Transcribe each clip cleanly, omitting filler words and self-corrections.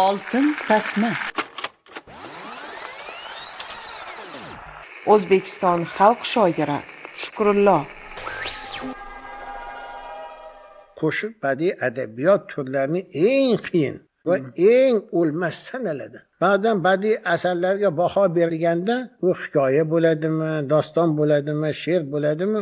Oltin tasma. O'zbekiston xalq shoiri Shukrullo. Qo'shiq badiiy adabiyot turlarining eng qiyin va eng o'lmas sanaladi. Ba'zan badiiy asarlarga baho berilganda u hikoya bo'ladimi, doston bo'ladimi, she'r bo'ladimi,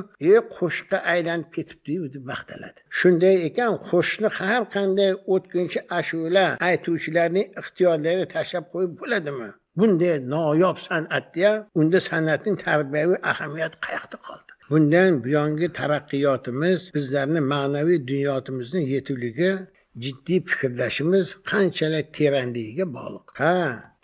qo'shiqqa aylanib ketibdi deb maqtaladi. Shunday ekan, qo'shiqni har qanday o'tkinchi ashula aytuvchilarning ixtiyorlariga tashlab qo'yib bo'ladimi? Bunday noyob san'atda unda san'atning tarbiyaviy ahamiyati qayoqda qoldi? Bundan buyongi taraqqiyotimiz, bizlarning ma'naviy dunyotimizning yetukligi, jiddiy fikrlashimiz qanchalik teranligiga bog'liq. Ha,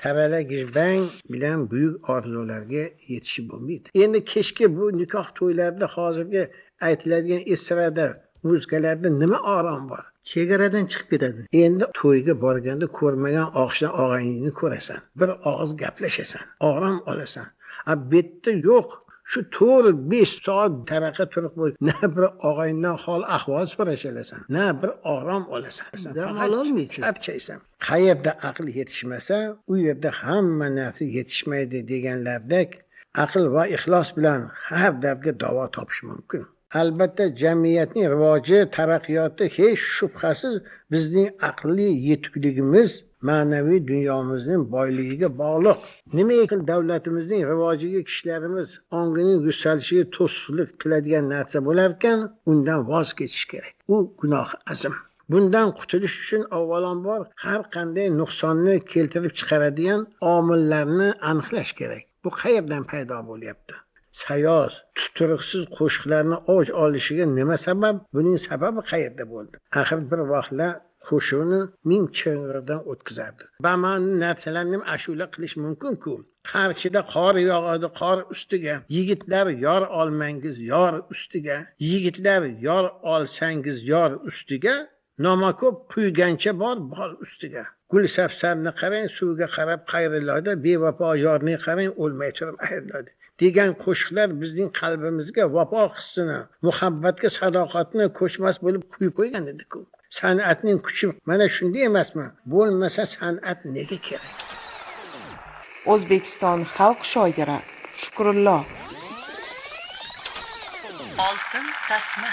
tavala gijbang bilan buyuk orzularga yetishib bo'lmaydi. Endi kechki bu nikoh to'ylarida hozirgi aytiladigan estrada muzikalarda nima orom bor? Chegaradan chiqib ketadi. Endi to'yga borganda ko'rmagan oqshon og'ayningni ko'rasan, bir og'iz gaplashasan, orom olasan. A bu yerda yo'q. Shu 4-5 soat taraqa turib bo'l, na bir og'aynidan hol ahvol so'rashalasan, na bir orom olasan. Dam ololmaysiz. Charchaysan. Qayerda aql yetishmasa, u yerda hamma narsa yetishmaydi deganlardek, aql va ixlos bilan har dardga davo topish mumkin. Albatta, jamiyatning rivoji, taraqqiyoti hech shubhasiz bizning aqliy yetukligimiz, ma'naviy dunyomizning boyligiga bog'liq. Nimaiki davlatimizning rivojiga, kishilarimiz ongining yuksalishiga to'siqlik qiladigan narsa bo'larkan, undan voz kechish kerak. U gunoh azim. Bundan qutulish uchun avvalambor har qanday nuqsonni keltirib chiqaradigan omillarni aniqlash kerak. Bu qayerdan paydo bo'lyapti? Sayoz, tuturuqsiz qo'shiqlarni ovj olishiga nima sabab? Buning sababi qayerda bo'ldi? Axir bir vaqtlar qo'shiqni ming ching'irdan o'tkazardi. Bama'ni narsalarni ham ashula qilish mumkin-ku. Qarshida qor yog'adi, qor ustiga. Yigitlar yor olmangiz yor ustiga. Yigitlar yor olsangiz yor ustiga. Nomako'p quygancha bor bol ustiga. Gul sapsarni qarang, suvga qarab qayriladi, bevafo yorni qarang, o'lmay turib ayriladi. Degan qo'shiqlar bizning qalbimizga vafo hissini, muhabbatga sadoqatni ko'chmas bo'lib quyib qo'ygan edi-ku. San'atning kuchi mana shunday emasmi? Bo'lmasa san'at nega kerak? O'zbekiston xalq shoiri Shukrullo. Oltin tasma.